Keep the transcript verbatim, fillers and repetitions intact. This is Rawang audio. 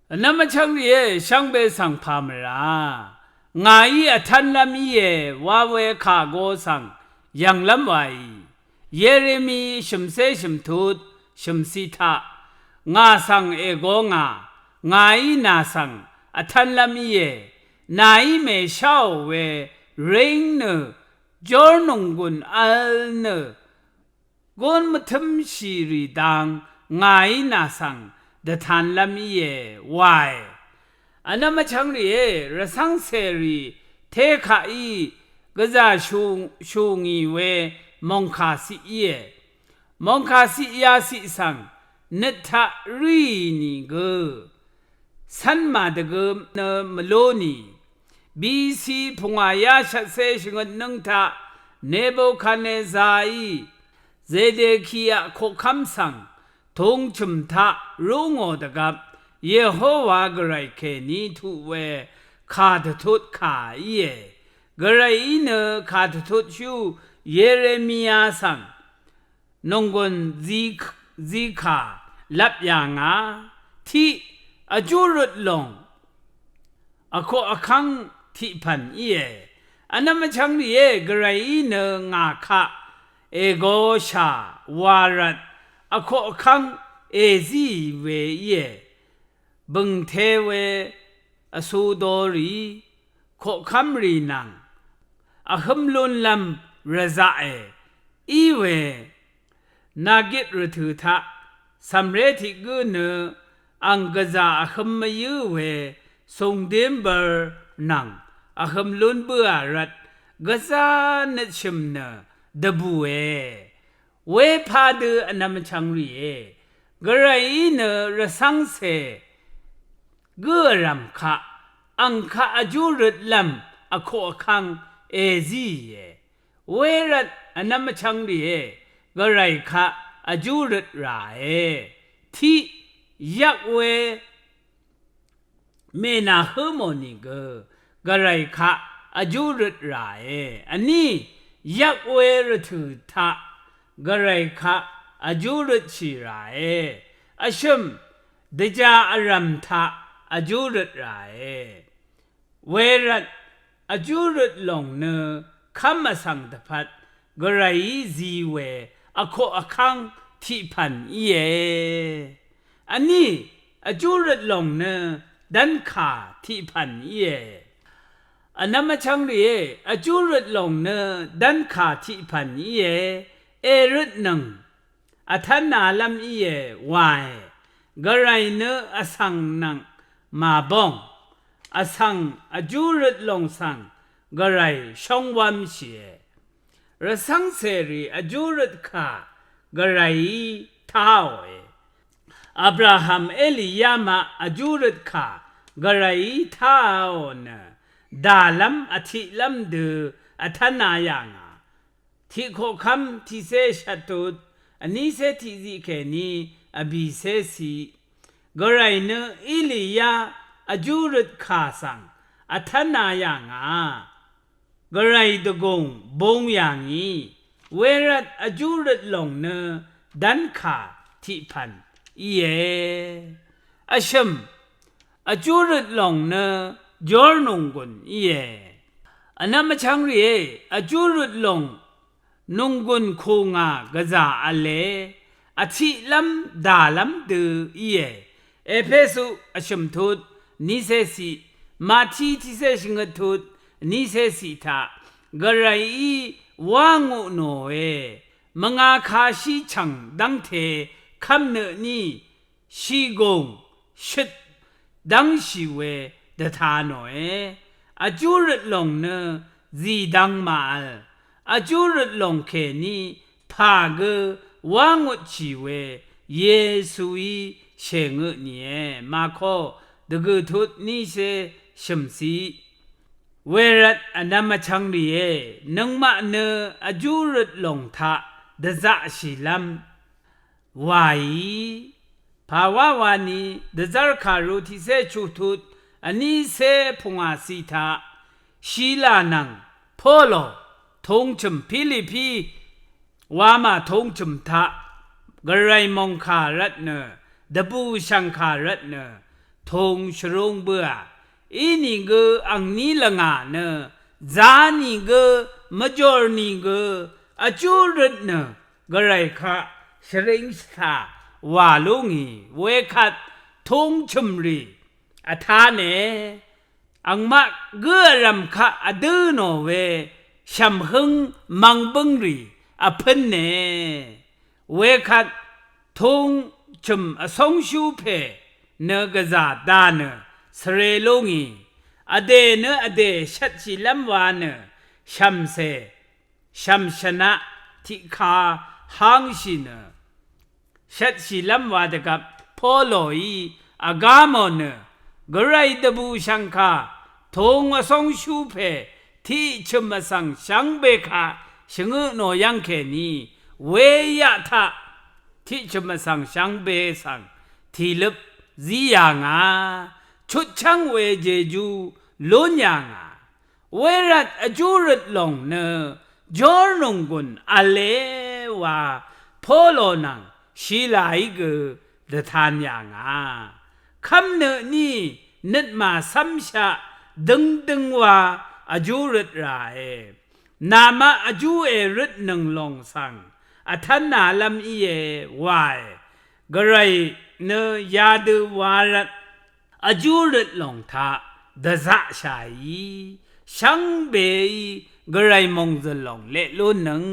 Vnvm vchvng rìé, shvngbe svng pà mvrà ngàí vtv́nlv́m íe wa we kà go svng yv̀nglv́m wàì. Yeremi shø̀mcé shø̀mtut shø̀mciq taq, ngà svng ègo ngà, ngàí nà svng vtv́nlv́m íe. Nàí mèsháò we ring nø, jórnònggùn vl nø, gún mvtǿmshì rì dang ngàí nà svng dvtanlv́m íe wae. Vnvm vchvng rìé, rvcv́ngcèrì tékaqí gvzà shù, shù ngì we mòngkà ciq íe. Mòngkà ciq yaciq svng nøt taq ríì nìgø cv́n màdvgø nø mvlú nì, B C pungwàyá shvtcé shvngøt nǿng taq Nebukadnezarí Zedekia koqkv́m svng tūng chø̀m taq rú ngò dvgvp, Yehowa Gvray kèní tuq we kà dvtut kà íe. Gvrayí nø kà dvtutshú Yeremia svng nònggùn zi, zikà lvp yà ngà, tiq vjú røt lòng vkoq vkv́ng tiq pv̀n íe. Vnvm vchvng rìé, Gvrayí nø ngà kaq ègoshà wa rvt vkoq vkv́ng èzíì we íe. Bø̀ngte we vsudorì koqkv́mrì nvng vhǿm lúnlv́m rvzaqe í we. Nagit rvtø̀ taq cv̀mré tiq gǿ nø ang gvzà vhøm mvyǿ we sùngdín bvr nvng vhøm lún bǿà rvt gvzá nøtshø̀m nø dvbùe. Wepā dø vnvm vchvng rìé, Gvrayí nø rvcv́ngcè gǿ vrv̀m kaq ang kaq vjú røtlv́m vkoq vkv́ng èzíìe. Wervt vnvm vchvng rìé, Gvray kaq vjú røt ràe. Tiq, yvk we mènàhǿ mò nìgø Gvray kaq vjú røt ràe. Vní, yvk we rvtø̀ taq Gvray kaq vjú røtshì ràe. Vshø̀m, dvjà vrv̀m taq vjú røt ràe. Wervt vjú røt lòng nø kv́m vsvng dvpvt Gvrayí zi we vkoq vkv́ng tiq pv̀n íe. Vní, vjú røt lòng nø dv́nkà tiq pv̀n íe. Vnvm vchvng rìé, vjú røt lòng nø dv́nkà tiq pv̀n íe. Èrøtnøng vtv́nalv́m íe wae. Gvray nø vsvng nvng màbóng, vsvng vjú røt lòng svng Gvray shóngwv́mshìe. Rvcv́ngcèrì vjú røt kà Gvrayí táòe. Abraham Eliya maq vjú røt kà Gvrayí táò nø dàlv́m vtiqlv́m dø vtv́na yà ngà. Tiq koqkv́m tiqcé shvttut, vnícé tiqziq kèní vbìcé ciq. Gvray nø Eliya vjú røt kà svng vtv́na yà ngà. Gvray dvgùng bung yà ngì, wervt vjú røt lòng nø dv́nkà tiq pv̀n íe. Vshø̀m, vjú røt lòng nø jórnònggùn íe. Vnvm vchvng rìé, vjú røt lòng nònggùn kù ngà gvzà v̄le, vtiqlv́m dàlv́m dø íe. Epesu vshø̀m tut, nícé ciq, Mati tiqcé shvngøt tut, nícé ciq taq, Gvrayí wá ngu nòe, mvngā kashí chv̀ng dv́ngte kv́m nø tní, shìgùng shøt dv́ngshì we dvta nòe. Vjú røt lòng nø zìdvng màvl. Vjú røt lòng kèní pà gø wá ngutshì we Yesuí shèngø nìe. Mako dvgø̀ tut nícé shø̀mciq. Wervt vnvm vchvng rìé, nøngmaq nø vjú røt lòng taq dvzaqshìlv́m wàí. Pàwá wani dvzv́r kàru tiqcé chuq tut, vnícé pungwàciq taq, Shila nvng Polo tūng chø̀m Pilipi wamà tūng chø̀m taq, Gvray mòngkà rvtnø, dvbùshv̀ngkà rvtnø, tūng shvrúng bǿà. Inìgø angní lvngà nø, zānìgø, mvjòrnìgø, vjú røt nø, Gvray kaq shvring shvtà wà lúngì, wekvt tūng chø̀mrì vtá nè. Angmaq gǿ vrv̀m kaq vdǿ nò we shv̀mhǿng mvng bǿngrì vpǿn nè. Wekvt tūng chø̀m vsóngshú pè nø gvzà dà nø svre lúngì. Vdè nø vdè shvtshìlv́m wa nø shv̀mcè shv̀mshvnaq tiqka hángshì nø shvtshìlv́m wa dvgvp Poloí vgá mò nø, Gvray dvbùshv̀ngkà tūng vsóngshú pè tiq chø̀m vsvng shvngbe kaq shvngø tnò yv́ng kèní, weyaq taq tiq chø̀m vsvng shvngbe svng tìløp zí yà ngà, chutchv́ng we jejú lún yà ngà. Wervt vjú røt lòng nø jórnònggùn v̄le wa Polo nvng Shilaí gø dvtan yà ngà. Kv́mnø tní nøt màcv́mshaq døngdøng wa vjú røt ràe. Namaq vjú èrøtnøng lòng svng vtv́nalv́m íe wae. Gvray nø yadø wa rvt vjú røt lòng taq dvzaqshàì, shvngbeí Gvray mòngzø̀l lòng leq lúnnøng.